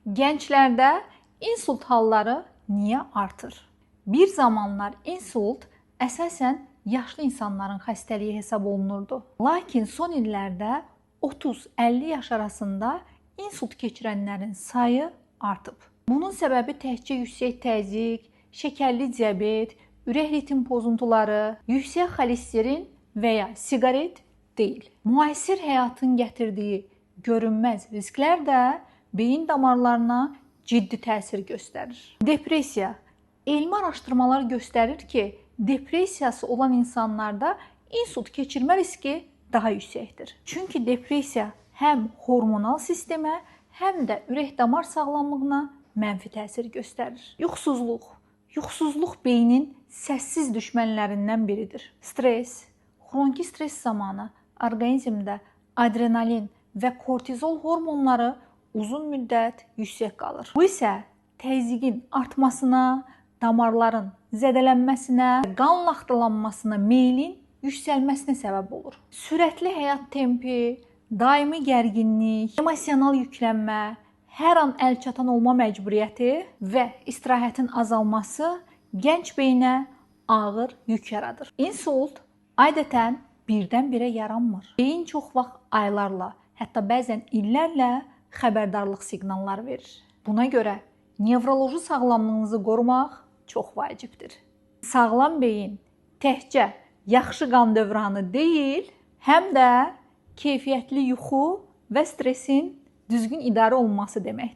Gənclərdə insult halları niyə artır? Bir zamanlar insult əsasən yaşlı insanların xəstəliyi hesab olunurdu. Lakin son illərdə 30-50 yaş arasında insult keçirənlərin sayı artıb. Bunun səbəbi təkcə yüksək təzyiq, şəkərli diabet, ürək ritm pozuntuları, yüksək xolesterin və ya siqaret deyil. Müasir həyatın gətirdiyi görünməz risklər də beyin damarlarına ciddi təsir göstərir. Depressiya. Elmi araşdırmalar göstərir ki, depressiyası olan insanlarda insult keçirmə riski daha yüksəkdir. Çünki depressiya həm hormonal sistemə, həm də ürək-damar sağlamlığına mənfi təsir göstərir. Yuxusuzluq. Yuxusuzluq beynin səssiz düşmənlərindən biridir. Stres, xroniki stres zamanı orqanizmdə adrenalin və kortizol hormonları uzun müddət yüksək qalır. Bu isə təzyiqin artmasına, damarların zədələnməsinə, qan laxtalanmasına meylin yüksəlməsinə səbəb olur. Sürətli həyat tempi, daimi gərginlik, emosional yüklənmə, hər an əlçatan olma məcburiyyəti və istirahətin azalması gənc beynə ağır yük yaradır. İnsult adətən birdən-birə yaranmır. Beyin çox vaxt aylarla, hətta bəzən illərlə xəbərdarlıq siqnalları verir. Buna görə nevroloji sağlamlığınızı qorumaq çox vacibdir. Sağlam beyin təkcə yaxşı qan dövranı deyil, həm də keyfiyyətli yuxu və stressin düzgün idarə olunması deməkdir.